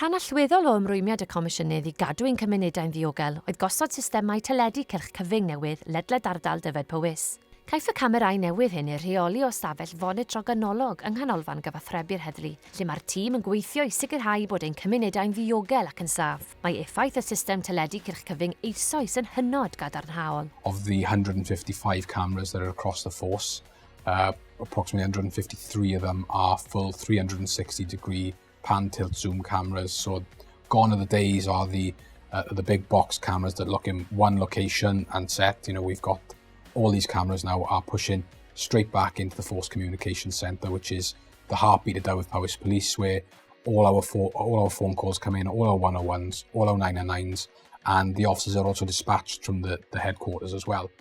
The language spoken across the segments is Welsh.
Rhan allweddol o ymrwymiad y Comisiynydd i gadw ein cymunedau'n ddiogel oedd gosod systemau teledu cylch cyfyng newydd ledled ardal Dyfed-Powys. Caiff y camerâu newydd hyn eu rheoli o ystafell fonitro ganolog yng Nghanolfan Gyfathrebu'r Heddlu, lle mae'r tîm yn gweithio i sicrhau bod ein cymunedau'n ddiogel ac yn saff. Mae effaith y system teledu cylch cyfyng eisoes yn hynod gadarnhaol. Of the 155 cameras that are across the force, approximately 153 of them are full 360 degree pan tilt zoom cameras. So gone are the days are the big box cameras that look in one location and set. We've got all these cameras now are pushing straight back into the Force Communication Centre, which is the heartbeat of Dyfed Powys Police, where all our phone calls come in, all our 101s, all our 999s, and the officers are also dispatched from the headquarters as well.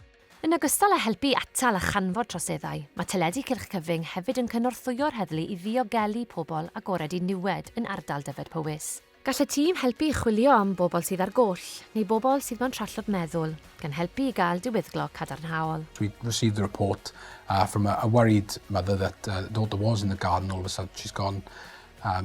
Yn ogystal â helpu atal a chanfod troseddau, mae teledu cylch cyfyng hefyd yn cynorthwyo'r heddlu i ddiogelu pobl agored i niwed yn ardal Dyfed Powys. Gall y tîm helpu i chwilio am bobl sydd ar goll neu bobl sydd mewn trallod meddwl, gan helpu i gael diweddglo cadarnhaol. We received a report from a worried mother that daughter was in the garden. All of a sudden she's gone.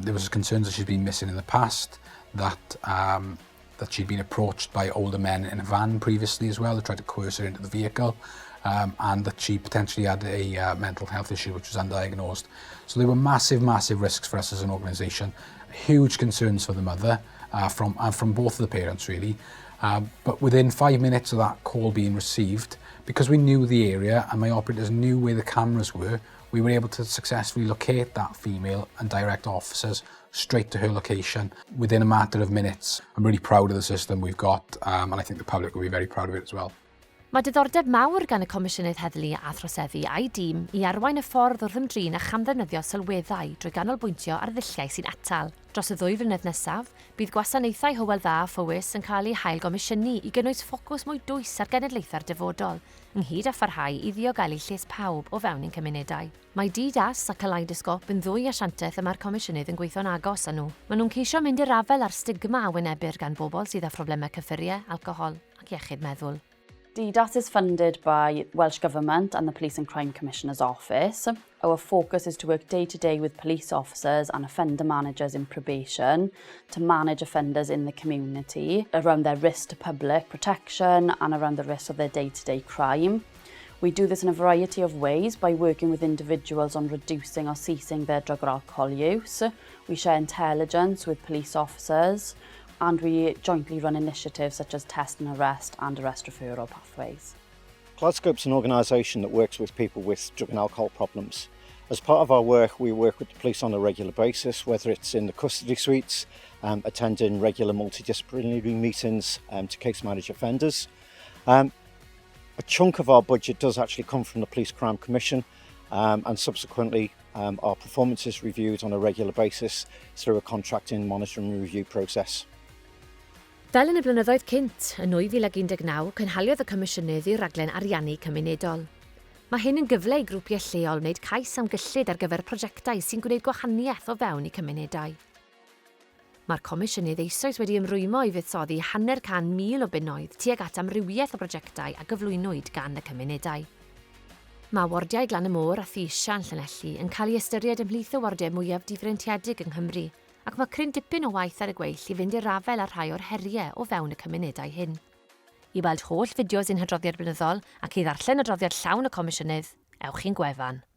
There was concerns that she's been missing in the past, that she'd been approached by older men in a van previously as well, who tried to coerce her into the vehicle, and that she potentially had a mental health issue which was undiagnosed. So there were massive, massive risks for us as an organisation, huge concerns for the mother, from and from both of the parents, really. But within 5 minutes of that call being received, because we knew the area and my operators knew where the cameras were, we were able to successfully locate that female and direct officers straight to her location within a matter of minutes. I'm really proud of the system we've got, and I think the public will be very proud of it as well. Mae diddordeb mawr gan y Comisiynydd Heddlu a Throseddu a'i dîm i arwain y ffordd wrth ymdrin â chamddefnyddio sylweddau drwy ganolbwyntio ar ddulliau sy'n atal. Dros y 2 flynedd nesaf, bydd gwasanaethau Hywel Dda a Phowys yn cael eu hailgomisiynu i gynnwys ffocws mwy dwys ar genedlaethau'r dyfodol, ynghyd â pharhau i ddiogelu lles pawb o fewn ein cymunedau. Mae DDAS a Kaleidoscope yn ddwy asiantaeth y mae'r Comisiynydd yn gweithio'n agos â nhw. Maen nhw'n ceisio mynd i'r afael â'r stigma a wynebir gan bobl sydd â phroblemau cyffuriau, alcohol ac iechyd meddwl. DDAS is funded by Welsh Government and the Police and Crime Commissioner's Office. Our focus is to work day to day with police officers and offender managers in probation to manage offenders in the community around their risk to public protection and around the risk of their day-to-day -day crime. We do this in a variety of ways by working with individuals on reducing or ceasing their drug or alcohol use. We share intelligence with police officers and we jointly run initiatives such as test and arrest and arrest referral pathways. Kaleidoscope's an organisation that works with people with drug and alcohol problems. As part of our work, we work with the police on a regular basis, whether it's in the custody suites, attending regular multidisciplinary meetings to case manage offenders. A chunk of our budget does actually come from the Police Crime Commission, and subsequently our performance is reviewed on a regular basis through a contracting, monitoring and review process. Fel yn y blynyddoedd cynt, yn 2019, cynhaliodd y Comisiynydd ei raglen ariannu cymunedol. Mae hyn yn gyfle i grwpiau lleol wneud cais am gyllid ar gyfer prosiectau sy'n gwneud gwahaniaeth o fewn eu cymunedau. Mae'r Comisiynydd eisoes wedi ymrwymo i fuddsoddi 500,000 o bunnoedd tuag at amrywiaeth o brosiectau a gyflwynwyd gan y cymunedau. Mae wardiau Glan y Môr a Thy Isa yn Llanelli yn cael ei ystyried ymhlith y wardiau mwyaf difreintiedig yng Nghymru, ac mae cryn dipyn o waith ar y gweill i fynd i'r afael â rhai o'r heriau o fewn y cymunedau hyn. I weld holl fideos ein hadroddiad blynyddol ac i ddarllen adroddiad llawn y Comisiynydd, ewch i'n gwefan.